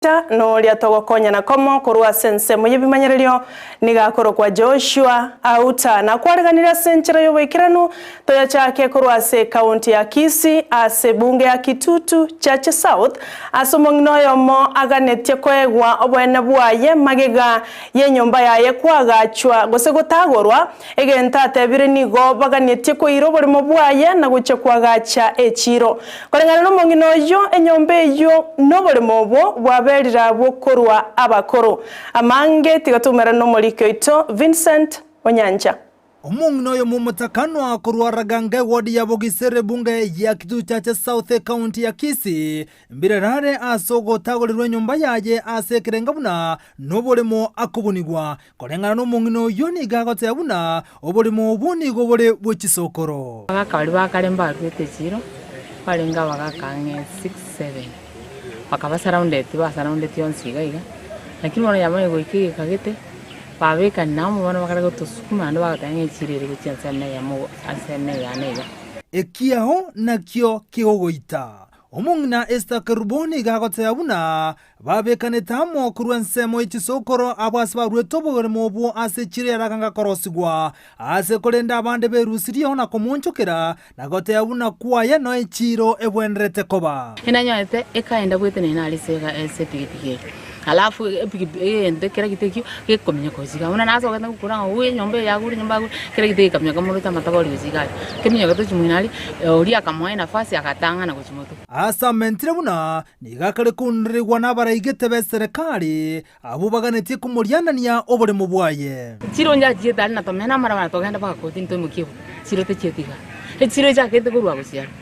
Noria togokonyana komo korwa ase ensemo y'ebimanyererio, nigo akorokwa Joshua Auta, na kwareganire ase enchera y'oboikeranu toyachake korwa ase ekaunti ya Kisii ase ebunge ya Kitutu Chache South ase omong'ina oyomo aganetie koegwa oboene bwaye magega y'enyomba yaye koagachwa gose gotagorwa Egento atebire nigo baganetie koira oborimo bwaye na gochia koagacha echiiro. Koreng'ana nomong'ina oyio, enyomba eyio noboremo obwo bwaberire abwo korwa abakoro. Amange tiga toumerane nomoriki oito Vincent Onyancha. Omong'ina oyomo omotakanwa korwa Raganga eward ya Bogisere ebunge ya Kitutu Chache South ecounty ya Kisii Mbirerare ase ogotagorirwa enyomba yaye ase ekerenga buna noboremo akobunigwa. Koreng'ana nomong'ina oyio nigo agoteba buna oboremo obwo nigo bore bwe chisokoro. Abagaka baria ba kare mbaruete echiro, barenge abagaka ang'e six, seven, bakaba surrounded, basaraundeti onsi iga iga, lakini bono yamanya goika egeka gete, babekani amo bono bakare gotosukuma naende bagoteba ng'a echiro ere gochia ensemo eyemo ensemo eyane iga. Ekiao nakio kegogoita. Omong'ina Esther Kerubo nigo agoteba buna babekanete amo korwa ensemo ye chisokoro abwo ase baruete oboremo obwo ase echiro yaraganga korosigwa, aase korende abande berusirie na komoonchokera na goteba buna kwaye noe echiiro ebwenerete koba. Inanyorete ekaenda bwete nere ase ase epigipigi eye. Alafu epigipigi egento kera gete ekio gekominyoka gochia igaa. Buna nasogete ngokora ng'a ooh enyomba eye yagure enyomba yagure, kera gete gekaminyoka morete amatabori gochia igaa aria. Keminyokete gochia moino aria, oria akamoa enafasi agatang'ana gochia motwe. Ase amentire buna nigo akare kounurerigwa nabaraigete b'eserekari, abwo baganetie komorianania oboremo bwaye. Chiro njachiete aria na tomene amaraba na togenda mpaka kotini toimokie ebuku, chiro techieti igaa. Echiro echakete korwa gochia aria.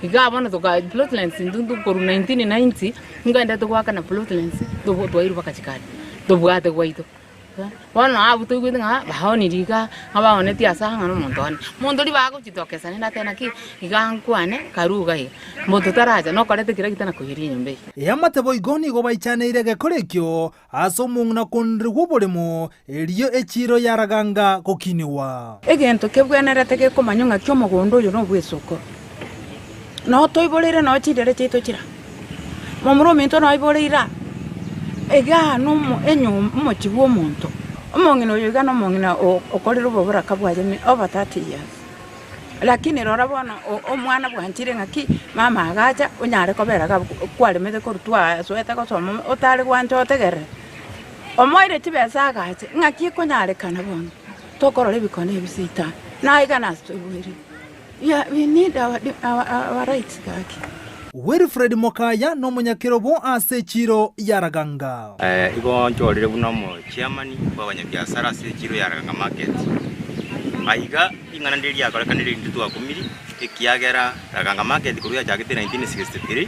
Igaa bono toka plot lines intwe korwa 1990, Nkoendete goakana plot lines, tobo twairwe mpaka chikari, tobwate gwaito. Bono abwo toigwete ng'a baoniri igaa, ng'a baonetie ase aa ng'a nomonto one. Monto oria bagochitokesa naende atebe naki, iga nkwane karue iga iga, monto taracha nokorete kera gete na koiyeria enyomba eye. Eamate boigo nigo baichaneire egekora ekio ase omong'ina konderigwa oboremo, erio echiiro yaraganga gokinigwa. Egento kebwenerete gekomanywa ng'aki omogondo oyo nobw'esokoro. Noo toiboreire noo chindere chiaito chira. Momura ominto noiboreire aa, igaa nomo enyomba omochie bw'omonto. Omong'ina oyo iga nomong'ina okorire oboboraka bwaye over 30 years. Lakini rora bono omwana bwanchire ng'aki, mama agacha onyare kobera iga kwaremete korwa twasoete gosoma otare gwancha otegerere. Omoeire chibesa agache, ng'aki ekonyarekana bono, tokorora ebikone ebi seitani, naiga nase toiboirwe. Yeah, we need our, our, our rights gaki. Wilfred Mokaya nomonyakerobo ase echiiro ya Raganga. Igo nchorire buna omochairman bw'abanyabiasara ase echiro ya Raganga Market. Aiga ring'ana ndire riakorekanire rinde twakumiri ekiagera Raganga Market korwa yachagete 1963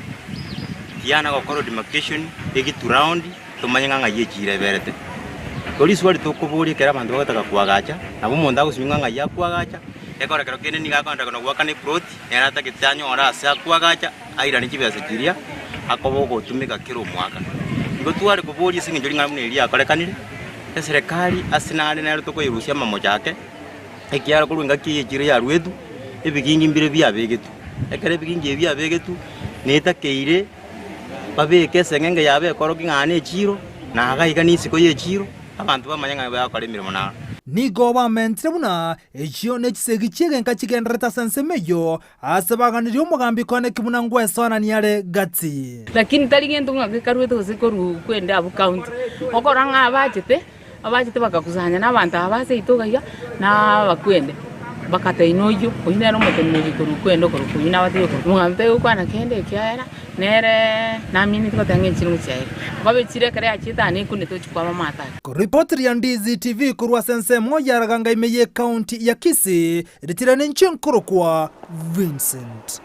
tiana gokora demarcation egitu round tomanye ng'a ng'ai echiro eberete. Igo riswali tokoboria ekero abanto bagotaka koagacha, nabo omonto agosinywa ng'a ng'ai akoagacha, ekero ekero kende nigo akoenda na goakana eplot, nere atagete anyore ase akoagacha, airane chibesa chiria, akoba ogotumeka kera omwaka. Igo tware koboria ase eng'encho ring'ana buna eri riakorekanire, eserekari ase nare nere tokoyerusia amamocho ake, ekiagera korwa engaki eye echiro yaruetwe, ebigingi mbire biabegetwe. Ekero ebigingi ebi biabegetwe, netakeire babeke eseng'enge yabo ekorokia ng'a aa nechiro, na iga iga nisiko y'echiro, abanto bamanye ng'a bagokora emeremo naro. Nigo bamentire buna echio nechisegi chi'egenka chigendererete ase ensemo eyio, aase baganirie omogambi koaneki buna ngwesoanania are gati. Lakini tari gento ng'a gekaruete gose korwa kwende abwo county, okorora ng'a abachete, abachete bakakusanya na abanto aba ase itoka iga, na abakwende, bakatebi noyio, oyio nere omoteneneri korwa kwende okorokwa oyio nabatebi okorokwa. Omogambi tari gokwana kende ekiagera, nere namineti goteba ng'a echiro ngochia ere. Okoba echiro ekero yachiete aa nekune tochi kwaba amato aya. Koripoti ya Ndizi TV korwa ase ensemo ya Raganga ime ye county ya Kisii, ritira ninche nkorokwa Vincent.